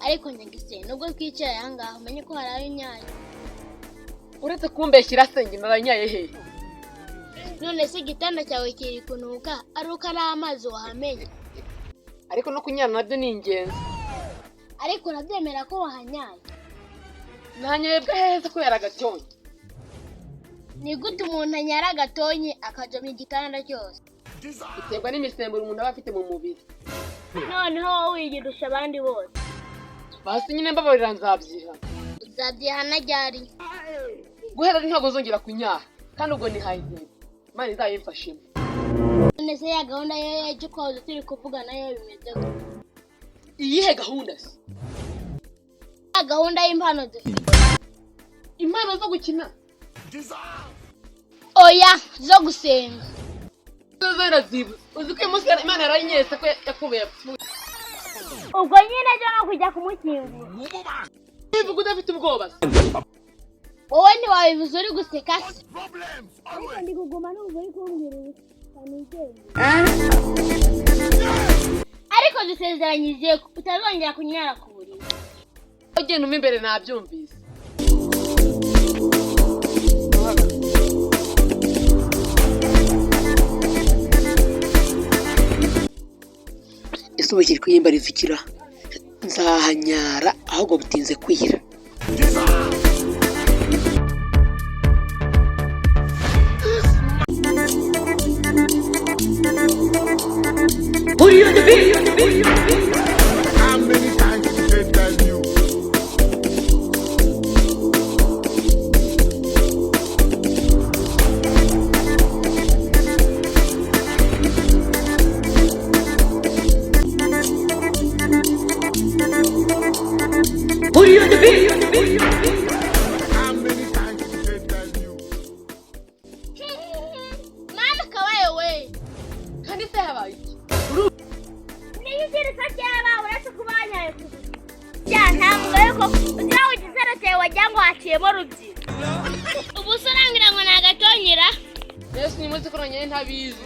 Ariko nyagise, nubwo twicaye aha ngaha, umenye ko hari ayo unyaye. Uretse kumbeshyira se, njye naranyaye hehe? None se igitanda cyawe kiri kunuka ari uko ari amazi wahamenye? Ariko no kunyara nabyo ni ingenzi. Ariko urabyemera ko wahanyaye? Nanyoye bwa hehe se kubera agatonyi? Ni gute umuntu anyara agatonyi akajomya igitanda cyose? Biterwa n'imisemburo umuntu aba afite mu mubiri. Noneho wowe wigirusha abandi bose. Basi nyine mbabarira, nzabyiha. Uzabyihana ryari? Guhera ntabwo nzongera kunyara, kandi ubwo nihaye intego, Imana izabimfashemo. None se ya gahunda yo y'ejo twahoze turi kuvuga nayo bimeze gute? Iyihe gahunda se? Ya gahunda y'impano dufite. Impano zo gukina? Oya, zo gusenga. Zo zarazibuze. Uzi ko uyu munsi Imana yarayinyeretse ko Yakobo yapfuye? Ubwo nyine ejo no kujya kumushyingura. Bivuga udafite ubwoba se? Wowe ntiwabivuze uri guseka se? Ariko ndi kuguma numva uri kumbwira ubusa. Ariko dusezeranyije ko utazongera kunyara ku buriri. Ugenda umpa imbere, nabyumvise. Ese ubu kiri kuyimbariza ikira? Nzahanyara ahubwo butinze kwira. How many times did they tell you? How many times did they tell you? Mama kabaye we! Kandi se habaye iki? Niyo ikirisa cyaba uretse kuba wanyaye ku buriri bya nta mugore koko ugira ngo igisero cyawe wagira ngo haciyemo rubyiro. Ubu se urambwira ngo ni agatonyera? Yesu, ni munsi ko nanyoye ntabizi.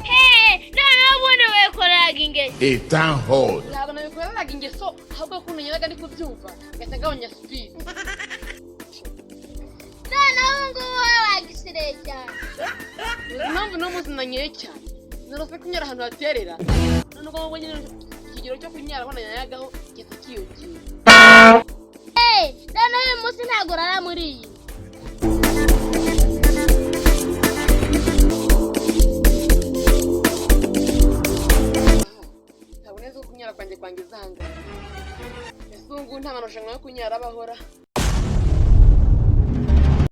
Hehe, noneho ubundi wikoreraga ingeso. A town hall. Ntabwo nabikoreraga ingeso, ahubwo ko nanyaraga ndi kubyumva ngahita ngabanya speed. Noneho ubu ngubu wowe wagisireye cyane. Uzi impamvu n'uwo munsi nanyoye cyane? Narose kunyara ahantu haterera, none ubwo ngubwo nyine ikigero cyo kunyara aho nanyayagaho gihita kiyongera. Hehe, noneho uyu munsi ntabwo urara muri iyi. Ntabwo neza ko kunyara kwanjye kwangiza ahangaha. Ese ubu ngubu nta marushanwa yo kunyara abahora?